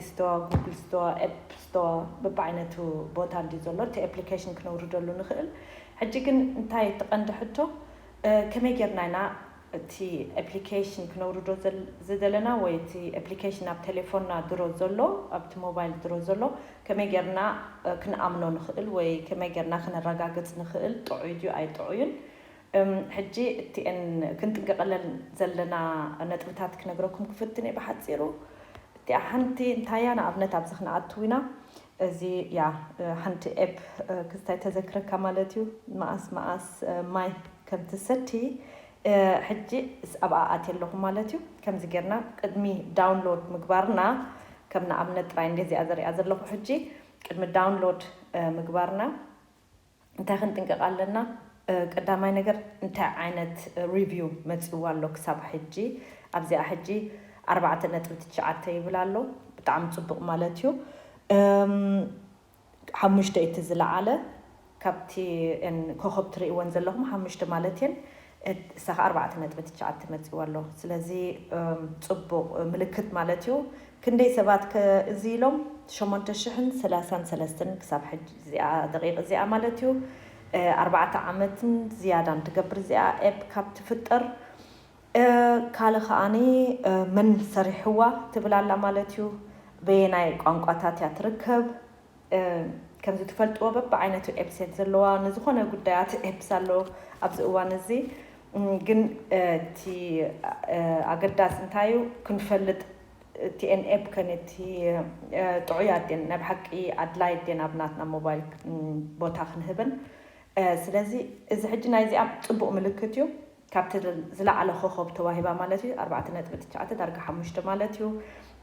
ስቶር፣ ጉግል ስቶር፣ ኣፕ ስቶር፣ በብዓይነቱ ቦታ እንዲ ዘሎ እቲ ኣፕሊኬሽን ክነውርደሉ ንኽእል። ሕጂ ግን እንታይ እቲ ቀንዲ ሕቶ፣ እ፣ ከመይ ጌርና ኢና እቲ ኣፕሊኬሽን ክነውርዶ ዘል-፣ ዝደለና ወይ እቲ ኣፕሊኬሽን ኣብ ቴሌፎንና ድሮ ዘሎ፣ ኣብቲ ሞባይል ድሮ ዘሎ ከመይ ጌርና፣ እ፣ ክንኣምኖ ንኽእል ወይ ከመይ ጌርና ክነረጋግጽ ንኽእል ጥዑይ ድዩ ኣይጥዑይን? እም፣ ሕጂ እቲአን ክንጥንቀቐለን ዘለና ነጥብታት ክነግረኩም ክፍትን እየ ብሓጺሩ። እቲኣ ሓንቲ እንታያ ንኣብነት ኣብዚ ክንኣትው ኢና። እዚ ያ፣ እ፣ ሓንቲ ኤፕ፣ እ፣ ክስታይ ተዘክረካ ማለት እዩ። መኣስ መኣስ፣ እ፣ ማይ ከም ትሰቲ፣ እ፣ ሕጂ ስ-፣ ኣብኣ ኣትየ ኣለኹ ማለት እዩ። ከምዚ ጌርና ቅድሚ ዳውንሎድ ምግባርና፣ ከም ንኣብነት ጥራይ እንደ እዚኣ ዘሪኣ ዘለኹ ሕጂ፣ ቅድሚ ዳውንሎድ፣ እ፣ ምግባርና፣ እንታይ ክንጥንቀቕ ኣለና? እ፣ ቀዳማይ ነገር እንታይ ዓይነት ሪቪው መጺእዋ ኣሎ ክሳብ ሕጂ? ኣብዚኣ ሕጂ ኣርባዕተ ነጥቢ ትሽዓተ ይብል ኣሎ። ብጣዕሚ ጽቡቕ ማለት እዩ። እም፣ ሓሙሽተ እቲ ዝለዓለ ካብቲ እን ኮኸብ ትርእይወን ዘለኹም ሓሙሽተ ማለት እየን። እት-፣ እሳ ኸዓ ኣርባዕተ ነጥቢ ትሽዓተ መጺእዋ ኣሎ። ስለዚ፣ እም፣ ጽቡቕ ምልክት ማለት እዩ። ክንደይ ሰባት ከ እዚ ኢሎም? ሸሞንተ ሽሕን ሰላሳን ሰለስተን ክሳብ ሕጂ እዚኣ ደቂቕ እዚኣ ማለት እዩ። እ፣ ኣርባዕተ ዓመትን ዝያዳን ትገብር እዚኣ ኤፕ ካብ ትፍጠር። እ፣ ካልእ ከኣኒ፣ እ፣ መን ሰሪሕዋ ትብል ኣላ ማለት እዩ። በየናይ ቋንቋታት እያ ትርከብ? እ፣ ከምዚ ትፈልጥዎ በብዓይነቱ ኤፕስ እየን ዘለዋ። ንዝኾነ ጉዳያት ኤፕስ ኣሎ ኣብዚ እዋን እዚ። እም፣ ግን፣ እ፣ እቲ፣ እ፣ ኣገዳሲ እንታይ እዩ? ክንፈልጥ እቲ ኤን ኤፕ ከን እቲ፣ እ፣ ጥዑያት ድየን፣ ናይ ብሓቂ ኣድላይት ድየን ኣብ ናትና ሞባይል፣ እም፣ ቦታ ክንህበን። እ፣ ስለዚ እዚ ሕጂ ናይዚኣ ጽቡቕ ምልክት እዩ። ካብቲ ዝለዓለ ኮኸብ ተዋሂባ ማለት እዩ፣ ኣርባዕተ ነጥቢ ትሽዓተ ዳርጋ ሓሙሽተ ማለት እዩ።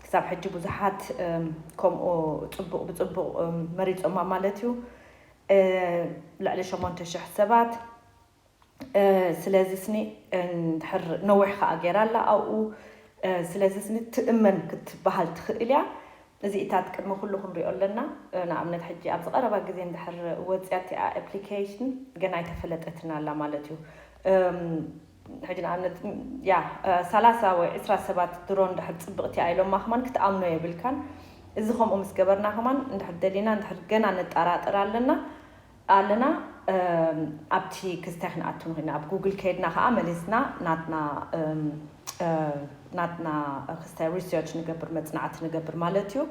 ክሳብ ሕጂ ብዙሓት፣ እም፣ ከምኡ ጽቡቕ ብጽቡቕ፣ እም፣ መሪጾማ ማለት እዩ። እ፣ ልዕሊ ሸሞንተ ሽሕ ሰባት። እ፣ ስለዚ ስኒ እንድሕር ነዊሕ ከኣ ገይራ ኣላ ኣብኡ። እ፣ ስለዚ ስኒ ትእመን ክትበሃል ትኽእል እያ። እዚኢታት ቅድሚ ኩሉ ክንሪኦ ኣለና። እ፣ ንኣብነት ሕጂ ኣብዚ ቀረባ ግዜ እንድሕር ወጽያ እቲኣ ኣፕሊኬሽን ገና ኣይተፈለጠትን ኣላ ማለት እዩ። እም፣ ሕጂ ንኣብነት፣ ያ፣ እ፣ ሰላሳ ወይ ዕስራ ሰባት ድሮ እንድሕር ጽብቕቲ እያ ኢሎማ ከማን ክትኣምኖ የብልካን። እዚ ከምኡ ምስ ገበርና ከማን እንድሕር ደሊና እንድሕር ገና ንጠራጠር ኣለና፣ ኣለና፣ እም፣ ኣብቲ ክስታይ ክንኣቱ ንኽእል ኢና። ኣብ ጉግል ከይድና ከኣ መሊስና ናትና፣ እም፣ እ፣ ናትና ክስታይ ሪሰርች ንገብር፣ መጽናዕቲ ንገብር ማለት እዩ።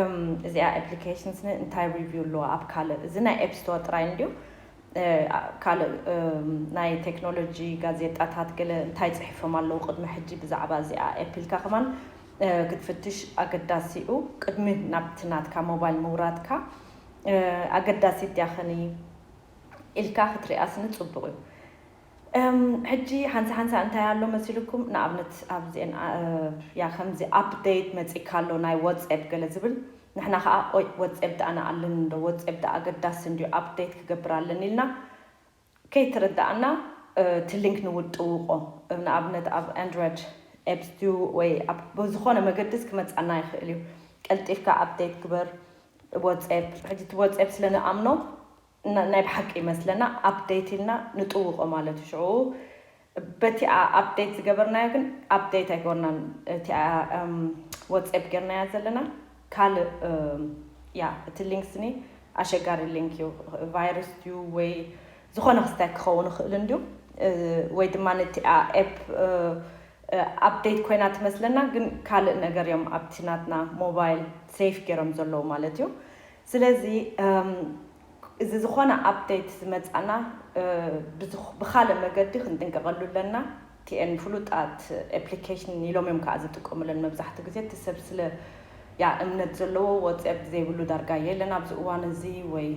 እም፣ እዚኣ ኣፕሊኬሽንስ ን-፣ እንታይ ሪቪው ኣለዋ ኣብ ካልእ? እዚ ናይ ኤፕ ስቶር ጥራይ እንድዩ። እ፣ ኣ-፣ ካልእ፣ እም፣ ናይ ቴክኖሎጂ ጋዜጣታት ገለ እንታይ ጽሒፎም ኣለዉ ቅድሚ ሕጂ ብዛዕባ እዚኣ ኤፕ ኢልካ ከማን፣ እ፣ ክትፍትሽ ኣገዳሲ እዩ። ቅድሚ ናብቲ ናትካ ሞባይል ምውራድካ፣ እ፣ ኣገዳሲት ድያ ኸኒ ኢልካ ክትሪኣ ስኒ ጽቡቕ እዩ። እም፣ ሕጂ ሓንሳ ሓንሳ እንታይ ኣሎ መሲልኩም? ንኣብነት ኣብዚአን፣ ኣ-፣ ያ ከምዚ ኣፕዴት መጺእካ ኣሎ ናይ ዋትስኣፕ ገለ ዝብል፣ ንሕና ኸኣ ኦይ ዋትስኣፕ ደኣ ንኣልን እንዶ ዋትስኣፕ ደኣ ኣገዳሲ እንድዩ ኣፕዴት ክገብር ኣለኒ ኢልና ከይተረዳእና፣ እ፣ እቲ ሊንክ ንውጥውቖ። ንኣብነት ኣብ ኣንድሮይድ ኤፕስ ድዩ ወይ ኣብ ብዝኾነ መገድስ ክመጻና ይኽእል እዩ። ቀልጢፍካ ኣፕዴት ግበር ዋትስኣፕ። ሕጂ እቲ ዋትስኣፕ ስለ ንኣምኖ ና-፣ ናይ ብሓቂ ይመስለና ኣፕዴት ኢልና ንጥውቖ ማለት እዩ። ሽዑ በቲ ኣ-፣ ኣፕዴት ዝገበርናዮ ግን ኣፕዴት ኣይገበርናን። እቲኣ፣ እም፣ ዋትስኣፕ ጌርናያ ዘለና ካልእ፣ እም፣ ያ፣ እቲ ሊንክ ስኒ ኣሸጋሪ ሊንክ እዩ። ቫይረስ ድዩ ወይ ዝኾነ ክስታይ ክኸውን ይኽእል እንድዩ። እ፣ ወይ ድማ ነቲኣ ኤፕ፣ እ፣ እ፣ ኣፕዴት ኮይና ትመስለና፣ ግን ካልእ ነገር እዮም ኣብቲ ናትና ሞባይል ሴፍ ገይሮም ዘለዉ ማለት እዩ። ስለዚ፣ እም፣ እዚ ዝኾነ ኣፕዴት ዝመጻና፣ እ፣ ብዝኽ-፣ ብኻልእ መገዲ ክንጥንቀቐሉ ኣለና። ቲኤን ፍሉጣት ኣፕሊኬሽን ኢሎም እዮም ከኣ ዝጥቀሙለን መብዛሕትኡ ግዜ። እቲ ሰብ ስለ፣ ያ፣ እምነት ዘለዎ ዋትስኣፕ ዘይብሉ ዳርጋ የለን ኣብዚ እዋን እዚ፣ ወይ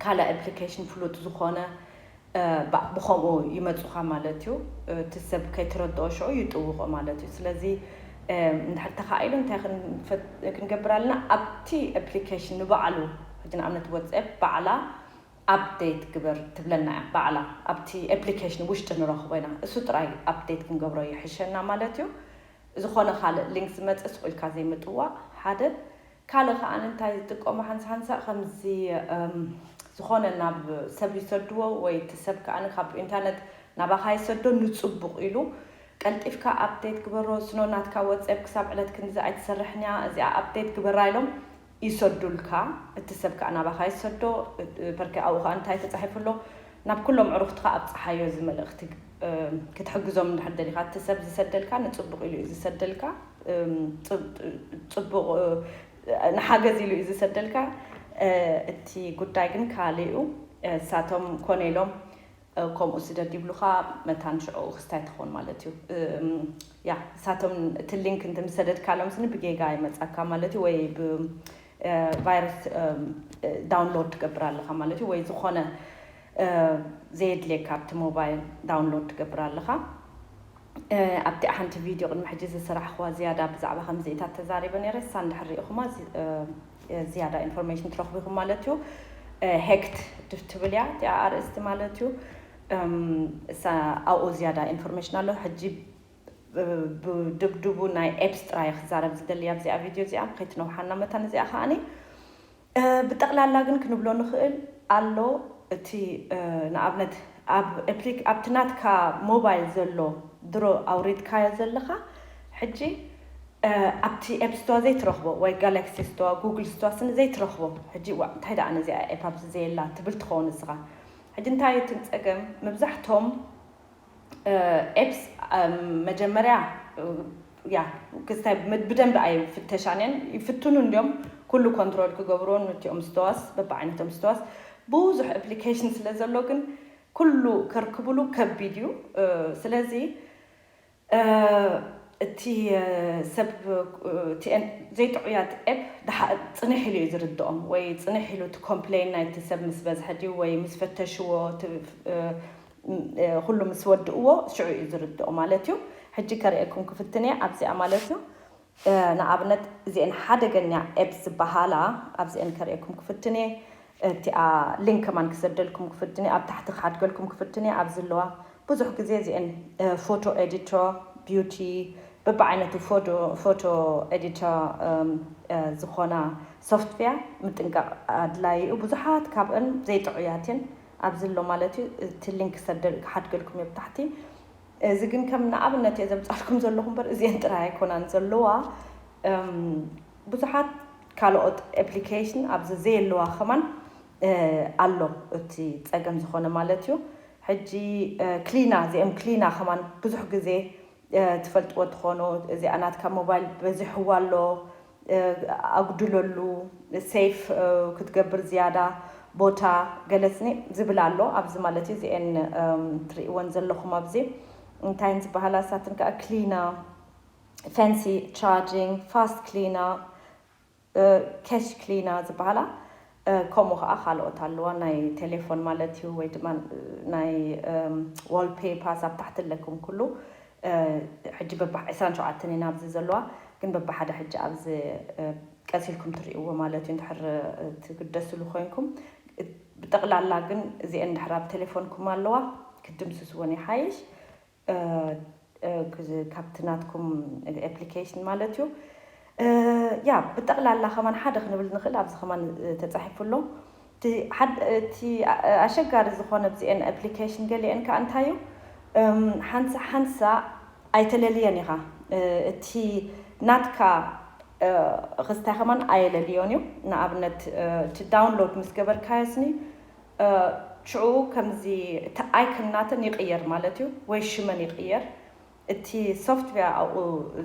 ካልእ ኣፕሊኬሽን ፍሉጥ ዝኾነ፣ እ፣ ባ-፣ ብኸምኡ ይመጹኻ ማለት እዩ። እ፣ እቲ ሰብ ከይተረድኦ ሽዑ ይጥውቖ ማለት እዩ። ስለዚ፣ እ፣ እንድሕር ተኻኢሉ እንታይ ክንፈት-፣ ክንገብር ኣለና? ኣብቲ ኣፕሊኬሽን ንባዕሉ፣ ሕጂ ንኣብነት ዋትስኣፕ ባዕላ ኣፕዴት ግበር ትብለና እያ። ባዕላ ኣብቲ ኣፕሊኬሽን ውሽጢ ንረኽቦ ኢና። እሱ ጥራይ ኣፕዴት ክንገብሮ ይሕሸና ማለት እዩ። ዝኾነ ካልእ ሊንክ ዝመጽእ ስቕ ኢልካ ዘይምጥዋቕ ሓደ። ካልእ ከኣ እንታይ ዝጥቀሙ ሓንሳ ሓንሳ ከምዚ፣ እም፣ ዝኾነ ናብ ሰብ ይሰድዎ ወይ እቲ ሰብ ከኣ ካብ ኢንተርነት ናባኻ ይሰዶ ንጽቡቕ ኢሉ፣ ቀልጢፍካ ኣፕዴት ግበሮ፣ ስኖ ናትካ ወፀብ ክሳብ ዕለት ክንድዚ ኣይትሰርሕን እያ፣ እዚኣ ኣፕዴት ግበራ ኢሎም ይሰዱልካ። እቲ ሰብ ከዓ ናባኻ ይሰዶ። በርከ ኣብኡ ከዓ እንታይ ተፃሒፉ ኣሎ? ናብ ኩሎም ዕሩኽትኻ ኣብፀሓዮ እዚ መልእኽቲ። ክትሕግዞም እንድሕር ደሊኻ፣ እቲ ሰብ ዝሰደልካ ንፅቡቕ ኢሉ እዩ ዝሰደልካ። ፅቡቕ፣ ንሓገዝ ኢሉ እዩ ዝሰደልካ። እቲ ጉዳይ ግን ካልእ እዩ። እሳቶም ኮነ ኢሎም ከምኡ ስደድ ይብሉኻ፣ መታን ሽዑ ክስታይ ትኾን ማለት እዩ። ያ እሳቶም እቲ ሊንክ እንተ ምስ ሰደድካሎም ስኒ ብጌጋ ይመጻካ ማለት እዩ፣ ወይ ብቫይረስ ዳውንሎድ ትገብር ኣለኻ ማለት እዩ፣ ወይ ዝኾነ ዘየድልየካ ኣብቲ ሞባይል ዳውንሎድ ትገብር ኣለኻ። ኣብቲ ሓንቲ ቪድዮ ቅድሚ ሕጂ ዝሰራሕኽዋ ዝያዳ ብዛዕባ ከምዚኢታት ተዛሪበ ነይረ። እሳ እንድሕር ርኢኹማ ዝያዳ ኢንፎርሜሽን ትረኽቡ ኢኹም ማለት እዩ። ሄክት ትብል እያ እቲኣ ኣርእስቲ ማለት እዩ። እሳ ኣብኡ ዝያዳ ኢንፎርሜሽን ኣሎ። ሕጂ ብድብድቡ ናይ ኤፕስ ጥራይ ክዛረብ ዝደሊ ኣብዚኣ ቪድዮ እዚኣ ከይትነውሓና መታን እዚኣ ከዓኒ ብጠቕላላ ግን ክንብሎ ንኽእል ኣሎ። እቲ ንኣብነት ኣብቲ ናትካ ሞባይል ዘሎ ድሮ ኣውሪድካዮ ዘለኻ ሕጂ ኣብቲ ኤፕስቶዋ ዘይትረኽቦ ወይ ጋላክሲ ስቶዋ ጉግል ስቶዋ ስኒ ዘይትረኽቦ ሕጂ ዋ እንታይ ደኣ ነዚኣ ኤፕ ኣብዚ ዘየላ ትብል ትኸውን ንስኻ። ሕጂ እንታይ እቲ ጸገም መብዛሕቶም ኤፕስ መጀመርያ ያ ክስታይ ብደንብ ኣይፍተሻን እየን። ይፍትኑ እንዲዮም ኩሉ ኮንትሮል ክገብርዎ ነቲኦም ስተዋስ በብዓይነቶም ስተዋስ ብዙሕ ኣፕሊኬሽን ስለ ዘሎ ግን ኩሉ ከርክብሉ ከቢድ እዩ። ስለዚ እቲ ሰብ እቲአን ዘይጥዑያት ኤፕ ጽንሕ ኢሉ እዩ ዝርድኦም ወይ ጽንሕ ኢሉ እቲ ኮምፕሌን ናይቲ ሰብ ምስ በዝሐ ድዩ ወይ ምስ ፈተሽዎ ኩሉ ምስ ወድእዎ ሽዑ እዩ ዝርድኦ ማለት እዩ። ሕጂ ከርእየኩም ክፍትን እየ ኣብዚኣ ማለት እዩ። ንኣብነት እዚአን ሓደገኛ ኤፕስ ዝበሃላ ኣብዚአን ከርእየኩም ክፍትን እየ። እቲኣ ሊንክ ከማን ክሰደልኩም ክፍትን እየ፣ ኣብ ታሕቲ ክሓድገልኩም ክፍትን እየ። ኣብዚ ኣለዋ ብዙሕ ግዜ እዚአን ፎቶ ኤዲተር፣ ቢዩቲ፣ በብዓይነቱ ፎቶ ኤዲተር ዝኾና ሶፍትዌር ምጥንቃቕ ኣድላዪ እዩ። ብዙሓት ካብአን ዘይጥዑያትን ኣብዚ ኣሎ ማለት እዩ። እቲ ሊንክ ክሰደል ክሓድገልኩም እየ ብታሕቲ። እዚ ግን ከም ንኣብነት እየ ዘምፃልኩም ዘለኹ እምበር እዚአን ጥራይ ኣይኮናን ዘለዋ። ብዙሓት ካልኦት ኣፕሊኬሽን ኣብዚ ዘየለዋ ከማን ኣሎ እቲ ፀገም ዝኾነ ማለት እዩ። ሕጂ ክሊና እዚኦም ክሊና ከማን ብዙሕ ግዜ ትፈልጥዎ ትኾኑ። እዚኣ ናትካ ሞባይል በዚሕዋ ኣሎ ኣጉድለሉ ሴፍ ክትገብር ዝያዳ ቦታ ገለስኒ ዝብል ኣሎ ኣብዚ ማለት እዩ። እዚአን ትርእይወን ዘለኹም ኣብዚ እንታይ ዝበሃላ እሳትን ከዓ ክሊና፣ ፈንሲ ቻርጂንግ፣ ፋስት ክሊና፣ ከሽ ክሊና ዝበሃላ ከምኡ ከዓ ካልኦት ኣለዋ ናይ ቴሌፎን ማለት እዩ ወይ ድማ ናይ ዋልፔፓስ ኣብ ታሕቲ ኣለኩም ኩሉ። ሕጂ በባ ዕስራን ሸውዓተን ኢና ኣብዚ ዘለዋ ግን በባ ሓደ ሕጂ ኣብዚ ቀሲልኩም ትርእይዎ ማለት እዩ እንድሕር ትግደስሉ ኮይንኩም። ብጠቕላላ ግን እዚአን እንድሕር ኣብ ቴሌፎንኩም ኣለዋ ክትድምስስወን ይሓይሽ። ካብቲ ናትኩም ኣፕሊኬሽን ማለት እዩ። ያ ብጠቕላላ ከማን ሓደ ክንብል ንኽእል ኣብዚ ከማን ተፃሒፉ ኣሎ። እቲ ኣሸጋሪ ዝኾነ ብዚአን ኣፕሊኬሽን ገሊአን ከዓ እንታይ እዩ ሓንሳ ሓንሳ ኣይተለልየን ኢኻ። እቲ ናትካ ክስታይ ከማን ኣየለልዮን እዩ። ንኣብነት እቲ ዳውንሎድ ምስ ገበርካዮ ስኒ ሽዑ ከምዚ እቲ ኣይከን ናተን ይቕየር ማለት እዩ ወይ ሽመን ይቕየር። እቲ ሶፍትዌር ኣብኡ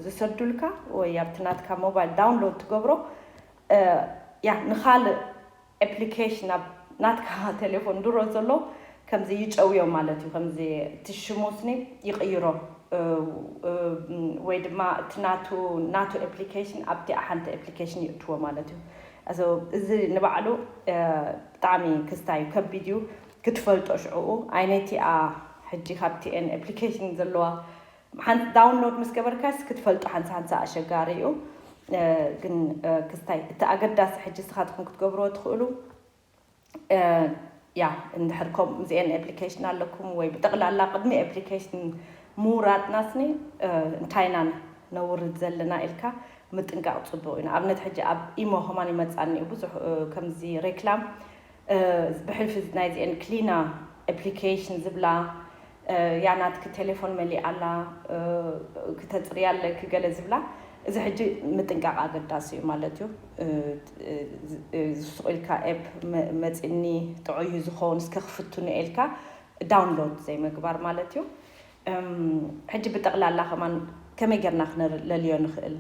ዝሰዱልካ ወይ ኣብቲ ናትካ ሞባይል ዳውንሎድ ትገብሮ ያ ንኻልእ ኣፕሊኬሽን ኣብ ናትካ ቴሌፎን ድሮ ዘሎ ከምዚ ይጨውዮ ማለት እዩ። ከምዚ እቲ ሽሙ ስኒ ይቕይሮ ወይ ድማ እቲ ናቱ ናቱ ኣፕሊኬሽን ኣብቲ ሓንቲ ኣፕሊኬሽን ይእትዎ ማለት እዩ። እዚ ንባዕሉ ብጣዕሚ ክስታይ እዩ ከቢድ እዩ ክትፈልጦ ሽዕኡ ኣይነቲኣ ሕጂ ካብቲኤን ኣፕሊኬሽን ዘለዋ ዳውንሎድ ምስ ገበርካስ ክትፈልጦ ሓንሳ ሓንሳ ኣሸጋሪ እዩ። ግን ክስታይ እቲ ኣገዳሲ ሕጂ ስኻትኩም ክትገብርዎ ትኽእሉ ያ እንድሕር ከምኡ እዚአን ኣፕሊኬሽን ኣለኩም ወይ ብጠቕላላ ቅድሚ ኣፕሊኬሽን ምውራድናስኒ እንታይ ኢና ነውርድ ዘለና ኢልካ ምጥንቃቕ ፅቡቕ እዩ። ንኣብነት ሕጂ ኣብ ኢሞ ከማን ይመፃኒ እዩ ብዙሕ ከምዚ ሬክላም ብሕልፊ ናይዚአን ክሊና ኣፕሊኬሽን ዝብላ ያ ናትኪ ቴሌፎን መሊኣ ኣላ፣ ክተፅርያ ኣለኪ ገለ ዝብላ፣ እዚ ሕጂ ምጥንቃቕ ኣገዳሲ እዩ ማለት እዩ። ስቕ ኢልካ ኤፕ መፂኒ ጥዑይ እዩ ዝኸውን እስከ ክፍትኖ ኢልካ ዳውንሎድ ዘይምግባር ማለት እዩ። ሕጂ ብጠቕላላ ከማን ከመይ ጌርና ክነለልዮ ንኽእል?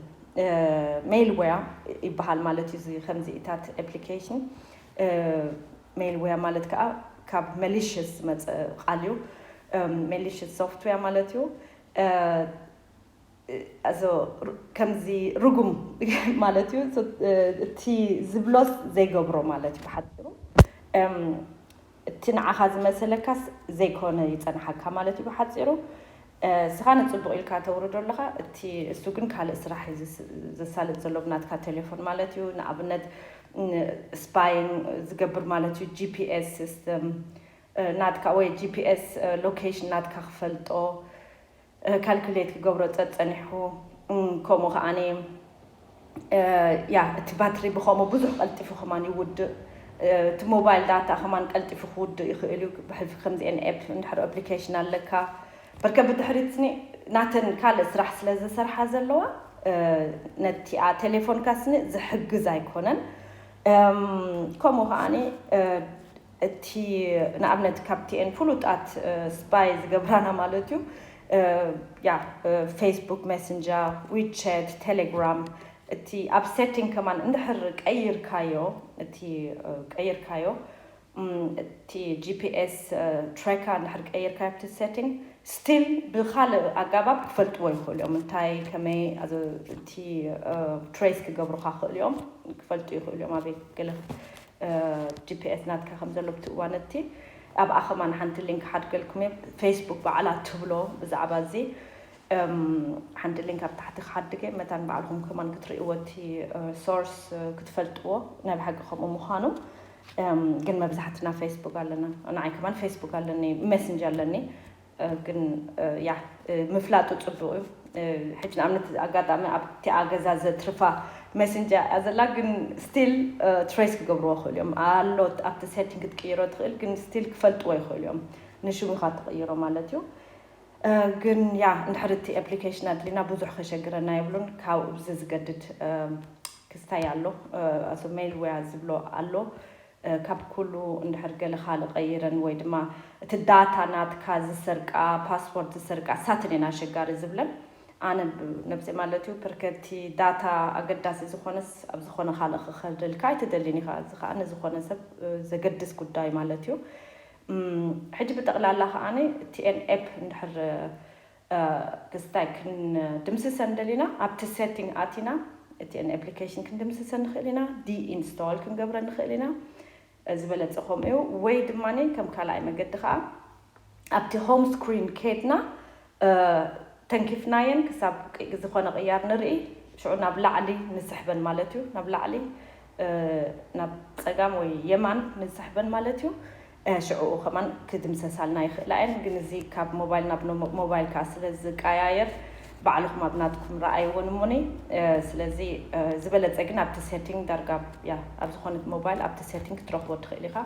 ሜልዌር ይበሃል ማለት እዩ እዚ ከምዚኢታት ኣፕሊኬሽን። ሜልዌር ማለት ከዓ ካብ መሊሽስ ዝመፀ ቃል እዩ። መሊሽስ ሶፍትዌር ማለት እዩ። ኣዞ ከምዚ ርጉም ማለት እዩ። እቲ ዝብሎስ ዘይገብሮ ማለት እዩ ብሓፂሩ። እቲ ንዓኻ ዝመሰለካስ ዘይኮነ ይፀንሓካ ማለት እዩ ብሓፂሩ። ስኻ ንፅቡቕ ኢልካ ተውርዶ ኣለኻ፣ እቲ እሱ ግን ካልእ ስራሕ እዩ ዘሳልጥ ዘሎ ብናትካ ቴሌፎን ማለት እዩ። ንኣብነት ስፓይን ዝገብር ማለት እዩ። ጂፒኤስ ሲስተም ናትካ ወይ ጂፒኤስ ሎኬሽን ናትካ ክፈልጦ ካልኩሌት ክገብሮ ፀፀኒሑ። ከምኡ ከዓኒ ያ እቲ ባትሪ ብኸምኡ ብዙሕ ቀልጢፉ ከማን ይውድእ። እቲ ሞባይል ዳታ ከማን ቀልጢፉ ክውድእ ይኽእል እዩ። ብሕልፊ ከምዚአን ኤፕ እንድሕር ኣፕሊኬሽን ኣለካ በርከ ብድሕሪት ስኒ ናተን ካልእ ስራሕ ስለ ዝሰርሓ ዘለዋ ነቲኣ ቴሌፎንካ ስኒ ዝሕግዝ ኣይኮነን። ከምኡ ከዓኒ እቲ ንኣብነት ካብቲኤን ፍሉጣት ስፓይ ዝገብራና ማለት እዩ። ያ ፌስቡክ ሜሰንጀር፣ ዊቻት፣ ቴሌግራም፣ እቲ ኣብ ሴቲንግ ከማን እንድሕር ቀይርካዮ እቲ ቀይርካዮ እቲ ጂፒኤስ ትሬካ እንድሕር ቀይርካዮ ኣብቲ ሴቲንግ ስቲል ብካልእ ኣጋባብ ክፈልጥዎ ይኽእሉ እዮም። እንታይ ከመይ እቲ ትሬስ ክገብሩካ ክኽእሉ እዮም፣ ክፈልጡ ይኽእሉ እዮም ኣበይ ገለ ጂፒኤስ ናትካ ከም ዘሎ ብቲ እዋን እቲ ኣብኣ ከማን ሓንቲ ሊንክ ሓድገልኩም እየ። ፌስቡክ ባዕላ ትብሎ ብዛዕባ እዚ ሓንቲ ሊንክ ኣብ ታሕቲ ክሓድገ መታን ባዕልኹም ከማን ክትርእይዎ እቲ ሶርስ ክትፈልጥዎ ናይ ብሓቂ ከምኡ ምዃኑ። ግን መብዛሕትና ፌስቡክ ኣለና። ንዓይ ከማን ፌስቡክ ኣለኒ፣ ሜሰንጀር ኣለኒ። ግን ያ ምፍላጡ ፅቡቅ እዩ። ሕጂ ንኣብነት ኣጋጣሚ ኣብቲኣ ገዛ ዘትርፋ ሜሰንጀር እያ ዘላ ግን ስቲል ትሬስ ክገብርዎ ክእል እዮም ኣሎ። ኣብቲ ሴቲንግ ክትቅይሮ ትኽእል ግን ስቲል ክፈልጥዎ ይኽእል እዮም። ንሽሙ ኢኻ ትቕይሮ ማለት እዩ። ግን ያ እንድሕር እቲ ኣፕሊኬሽን ኣድሊና ብዙሕ ከሸግረና የብሉን። ካብኡ ብዚ ዝገድድ ክስታይ ኣሎ። ኣሶ ሜልዌር ዝብሎ ኣሎ። ካብ ኩሉ እንድሕር ገለ ካልእ ቀይረን ወይ ድማ እቲ ዳታ ናትካ ዝሰርቃ ፓስወርድ ዝሰርቃ ሳትን እየን ኣሸጋሪ ዝብለን። ኣነ ነብሰይ ማለት እዩ ፐርከቲ ዳታ ኣገዳሲ ዝኾነስ ኣብ ዝኾነ ካልእ ክኸደልካ ኣይትደልን ኢኻ። እዚ ከዓ ንዝኾነ ሰብ ዘገድስ ጉዳይ ማለት እዩ። ሕጂ ብጠቕላላ ከዓኒ ቲኤን ኤፕ እንድሕር ክስታይ ክንድምስሰን ደሊና ኣብቲ ሴቲንግ ኣቲና እቲኤን ኣፕሊኬሽን ክንድምስሰን ንኽእል ኢና። ዲኢንስቶል ክንገብረ ንኽእል ኢና። ዝበለፀ ከምኡ እዩ። ወይ ድማ ከም ካልኣይ መገዲ ከዓ ኣብቲ ሆም ስክሪን ከድና ተንኪፍናየን ክሳብ ዝኾነ ቅያር ንርኢ። ሽዑ ናብ ላዕሊ ንስሕበን ማለት እዩ። ናብ ላዕሊ ናብ ፀጋም ወይ የማን ንስሕበን ማለት እዩ። ሽዕኡ ከማን ክድምሰሳልና ይኽእላ እየን። ግን እዚ ካብ ሞባይል ናብ ሞባይል ከዓ ስለ ዝቀያየር ባዕልኹም ኣብ ናትኩም ረኣይዎን እሞኒ። ስለዚ ዝበለፀ ግን ኣብቲ ሴቲንግ ዳርጋ ያ ኣብ ዝኾነት ሞባይል ኣብቲ ሴቲንግ ክትረኽቦ ትኽእል ኢኻ።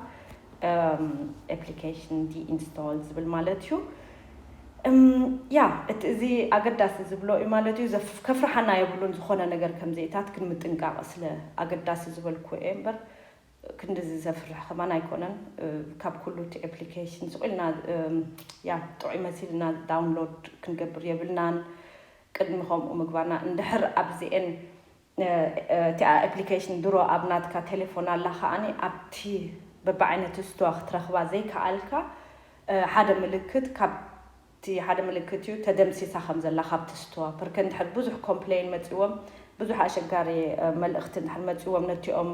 ኣፕሊኬሽን ዲኢንስቶል ዝብል ማለት እዩ። ያ እቲ እዚ ኣገዳሲ ዝብሎ እዩ ማለት እዩ። ከፍርሓና የብሉን ዝኾነ ነገር ከምዚኢታት ግን ምጥንቃቕ ስለ ኣገዳሲ ዝበልኩ እየ እምበር ክንድዚ ዘፍርሕ ከማን ኣይኮነን። ካብ ኩሉ እቲ ኣፕሊኬሽን ስቕ ኢልና ያ ጥዑይ መሲልና ዳውንሎድ ክንገብር የብልናን። ቅድሚ ከምኡ ምግባርና እንድሕር ኣብዚኤን እቲኣ ኣፕሊኬሽን ድሮ ኣብ ናትካ ቴሌፎን ኣላ ከዓኒ ኣብቲ በብዓይነቱ ስቶዋ ክትረኽባ ዘይከኣልካ ሓደ ምልክት ካብ እቲ ሓደ ምልክት እዩ ተደምሲሳ ከም ዘላ ካብቲ ስቶዋ ፐርከ እንድሕር ብዙሕ ኮምፕሌን መፅዎም ብዙሕ ኣሸጋሪ መልእኽቲ እንድሕር መፅዎም ነቲኦም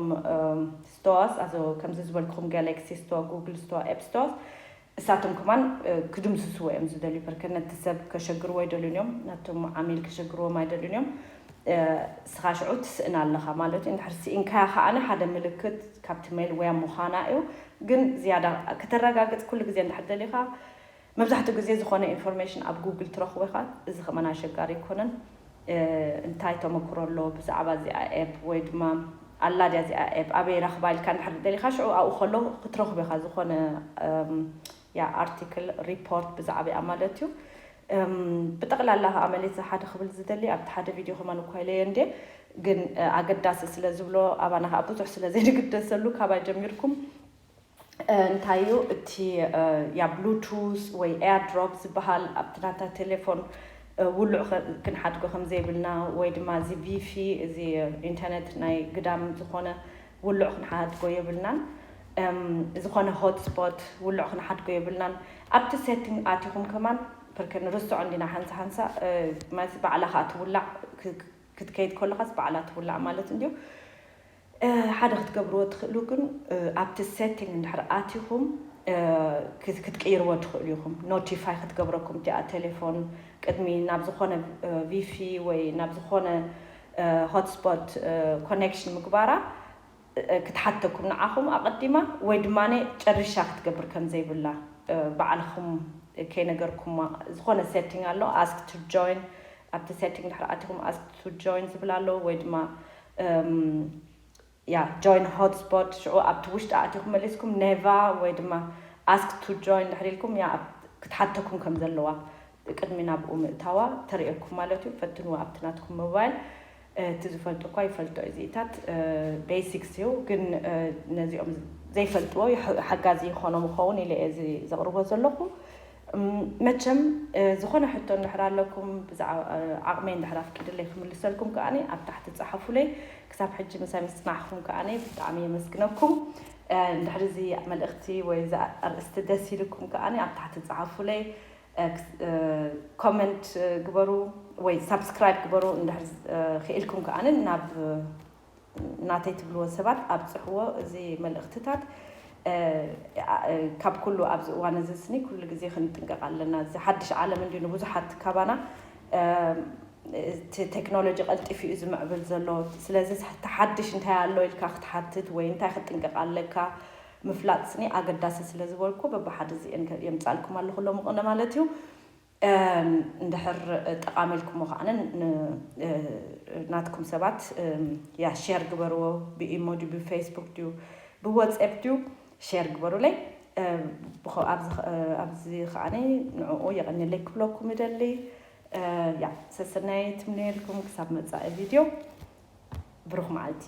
ስቶዋስ ኣዞ ከምዚ ዝበልኩም ጋላክሲ ስቶዋ ጉግል ስቶዋ ኤፕ ስቶዋስ እሳቶም ከማን ክድምስስዎ እዮም ዝደልዩ ፐርከ ነቲ ሰብ ከሸግርዎ ኣይደልዩን እዮም ናቶም ዓሚል ከሸግርዎም ኣይደልዩን እዮም። ስኻ ሽዑ ትስእን ኣለኻ ማለት እዩ እንድሕር ስኢንካያ ከዓነ ሓደ ምልክት ካብቲ ሜል ወያ ምዃና እዩ። ግን ዝያዳ ከተረጋግፅ ኩሉ ግዜ እንድሕር ደሊኻ መብዛሕትኡ ግዜ ዝኾነ ኢንፎርሜሽን ኣብ ጉግል ትረኽቦ ኢኻ። እዚ ከማን ኣሸጋሪ ኣይኮነን። እንታይ ተመክሮ ኣሎ ብዛዕባ እዚኣ ኤፕ ወይ ድማ ኣላ ድያ እዚኣ ኤፕ ኣበይ ረኽባ ኢልካ እንድሕር ደሊኻ ሽዑ ኣብኡ ከሎ ክትረኽቦ ኢኻ ዝኾነ ያ ኣርቲክል ሪፖርት ብዛዕባኣ ማለት እዩ። እም፣ ብጠቕላላ ከዓ መሌት ሓደ ክብል ዝደሊ ኣብቲ ሓደ ቪድዮ ከማን እኳ ኢለዮ እንዴ፣ ግን እ፣ ኣገዳሲ ስለ ዝብሎ ኣባና ከዓ ብዙሕ ስለ ዘይንግደሰሉ ካባይ ጀሚርኩም እ፣ እንታይ እዩ እቲ እ፣ ያ ብሉቱዝ ወይ ኤርድሮፕ ዝበሃል ኣብቲ ናታ ቴሌፎን እ፣ ውሉዕ ከ- ክንሓድጎ ከም ዘይብልና ወይ ድማ እዚ ቪፊ እዚ ኢንተርኔት ናይ ግዳም ዝኾነ ውሉዕ ክንሓድጎ የብልናን። እም፣ ዝኾነ ሆትስፖት ውሉዕ ክንሓድጎ የብልናን። ኣብቲ ሴቲንግ ኣቲኹም ከማን ፕርከ ንርስዖ እንዲና ሓንሳ ሓንሳ እ፣ ማለት ባዕላ ከዓ ትውላዕ ክ- ክትከይድ ከለኻስ ባዕላ ትውላዕ ማለት እንድዩ። እ፣ ሓደ ክትገብርዎ ትኽእሉ ግን እ፣ ኣብቲ ሴቲንግ እንድሕር ኣቲኹም እ፣ ክት- ክትቅይርዎ ትኽእሉ ኢኹም። ኖቲፋይ ክትገብረኩም እቲኣ ቴሌፎን ቅድሚ ናብ ዝኾነ እ፣ ቪፊ ወይ ናብ ዝኾነ እ፣ ሆትስፖት እ፣ ኮኔክሽን ምግባራ እ፣ ክትሓተኩም ንዓኹም ኣቐዲማ ወይ ድማ ጨሪሻ ክትገብር ከም ዘይብላ እ፣ ባዕልኹም ከይነገርኩማ ዝኾነ ሴቲንግ ኣሎ። ኣስክ ቱ ጆይን ኣብቲ ሴቲንግ ድሕሪ ኣቲኹም ኣስክ ቱ ጆይን ዝብል ኣሎ ወይ ድማ እም፣ ያ ጆይን ሆትስፖት ሽዑ ኣብቲ ውሽጢ ኣቲኹም መሊስኩም ኔቫ ወይ ድማ ኣስክ ቱ ጆይን ድሕሪ ኢልኩም ያ ኣብ- ክትሓተኩም ከም ዘለዋ ቅድሚ ናብኡ ምእታዋ ተርእየኩም ማለት እዩ። ፈትንዎ ኣብቲ ናትኩም ሞባይል። እ፣ እቲ ዝፈልጡ እኳ ይፈልጦ እዚኢታት ቤሲክስ እዩ፣ ግን እ፣ ነዚኦም ዘይፈልጥዎ ይሕ- ሓጋዚ ይኾኖም ይኸውን ኢለ እየ እዚ ዘቕርቦ ዘለኹ። እም፣ መቸም እ፣ ዝኾነ ሕቶ እንድሕር ኣለኩም ብዛዕባ እ፣ ዓቕመይ እንድሕር ኣፍቂድለይ ክምልሰልኩም ከኣኒ ኣብ ታሕቲ ጸሓፉለይ። ክሳብ ሕጂ ምሳይ ምስ ጽናሕኩም ከኣኒ ብጣዕሚ የመስግነኩም። እ፣ እንድሕር እዚ መልእኽቲ ወይ እዚ ኣርእስቲ ደስ ኢልኩም ከኣኒ ኣብ ታሕቲ ጸሓፉለይ። እ፣ ክስ- እ፣ ኮመንት እ፣ ግበሩ ወይ ሳብስክራይብ ግበሩ። እንድሕር እ፣ ክኢልኩም ከኣኒ ናብ እ፣ ናተይ ትብልዎ ሰባት ኣብፅሕዎ። እዚ መልእኽትታት እ፣ እ፣ ካብ ኩሉ ኣብዚ እዋን እዚ ስኒ ኩሉ ግዜ ክንጥንቀቕ ኣለና። እዚ ሓድሽ ዓለም እንዲ ንብዙሓት ካባና እ፣ እቲ ቴክኖሎጂ ቀልጢፉ እዩ ዝምዕብል ዘሎ። ስለዚ እቲ ሓድሽ እንታይ ኣሎ ኢልካ ክትሓትት ወይ እንታይ ክትጥንቀቕ ኣለካ ምፍላጥ ስኒ ኣገዳሲ ስለ ዝበልኩ በብሓደ እዚአን ከ- የምፃልኩም ኣለኹ ሎሚ ቅነ ማለት እዩ። እም፣ እንድሕር ጠቓሚ ኢልኩሞ ከዓ ን- ን- እ፣ ናትኩም ሰባት እም፣ ያ ሼር ግበርዎ። ብኢሞ ድዩ ብፌስቡክ ድዩ ብዋትስኣፕ ድዩ ሼር ግበሩለይ። እ፣ ብኸ- ኣብዚ ኸ- እ፣ ኣብዚ ከዓ ንዕኡ የቐንየለይ ክብለኩም ይደሊ። እ፣ ያ ሰሰናይ ትምነየልኩም ክሳብ መፃኢ ቪድዮ። ብሩኽ መዓልቲ።